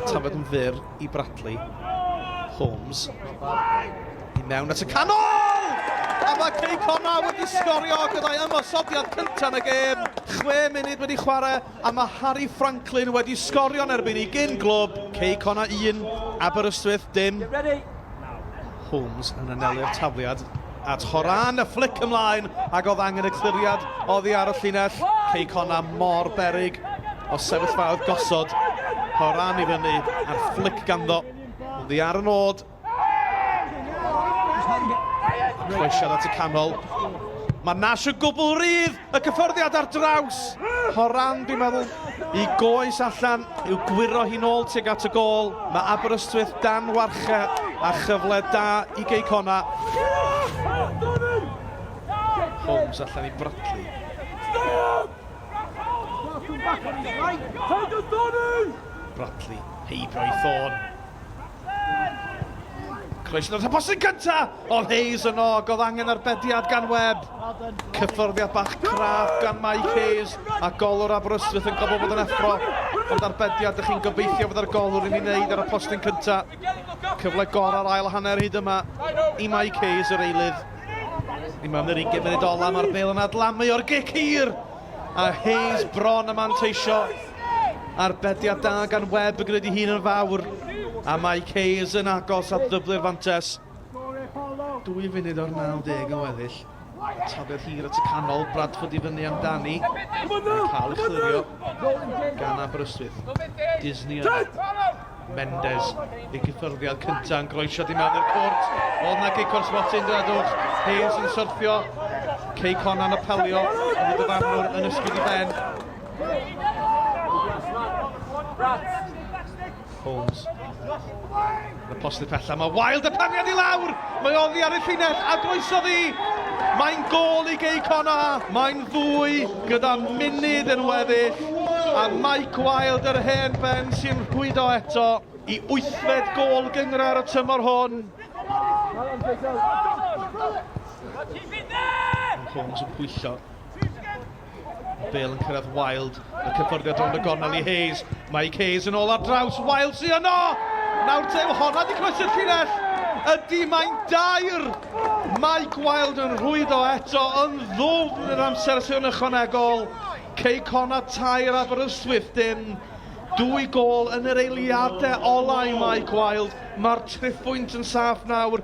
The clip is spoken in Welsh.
Tafod yn fyr i Bradley. Holmes. I mewn at y canol! A mae Cei Connah wedi sgorio gyda'i ymosodiad cyntaf yn y gêm. 6 munud wedi chwarae a mae Harry Franklin wedi sgorio yn erbyn ei gyn glwb. Cei Connah 1, Aberystwyth dim. Holmes yn anelu'r tafliad at Horan, y fflic ymlaen ac oedd angen y cliriad oddi ar y llinell. Cei Connah mor beryg o sefyllfaoedd gosod. Horan i fyny a'r fflic ganddo. Oddi ar y nod. Croesiad at y canol. Mae Nash yn gwbl rydd! Y cyffyrddiad ar draws! Horan, dwi'n meddwl, i goes allan i'w gwyro hi nôl tuag at y gôl. Mae Aberystwyth dan warche a chyfle da i Gei Connah. Holmes allan i Bradley. Bradley heibio i Thorne. Croeso at y postyn cynta! Ond Hayes yno, ac oedd angen arbediad gan Webb. Cyffyrddiad bach craff gan Mike Hayes, a golwr Aberystwyth yn gofod bod yn effro. Ond arbediad ydych chi'n gobeithio fod ar golwr i ni wneud ar y postyn cynta. Cyfle gorau'r ail hanner hyd yma i Mike Hayes, yr eilydd. Ni mewn yr 20 munud ola, mae'r bel yn adlamu o'r gic hir! A Hayes bron y manteisio. Arbediad da gan Webb yn gwneud ei hun yn fawr. A Mike Hayes yn agos at ddyblu'r fantes. 2 funud o'r 90 yn weddill. Tafliad hir at y canol, Bradford i fyny amdani. Mae'n cael ei chlirio gan Aberystwyth. Disney yna. Mendes, ei gyffyrddiad cyntaf yn groesio di mewn i'r cwrt. Oedd na gic o'r smotyn, dwedwch. Hayes yn syrthio. Cei Conan apelio, ond y dyfarnwr yn ysgwyd i ben. Holmes. Y postyn pella, mae Wilde y paniad i lawr! Mae oddi ar y llinell a groesodd hi! Mae'n gôl i Gei Connah, mae'n ddwy gyda munud yn weddill, a Mike Wilde yr hen ben sy'n rhwydo eto i wythfed gôl gynghrair y tymor hwn. Holmes yn pwyllo. Bale yn cyrraedd Wilde, y cyffyrddiad rownd y gornel i Hayes. Mike Hayes yn ôl ar draws, Wilde sy yno! Nawr te, honna di croesi'r llinell! Ydy, mae'n dair! Mike Wilde yn rhwydo eto yn ddwfn yr amser sy'n ychwanegol. Cei Connah tair, Aberystwyth dim. Dwy gôl yn yr eiliadau ola i Mike Wilde. Mae'r triphwynt yn saff nawr.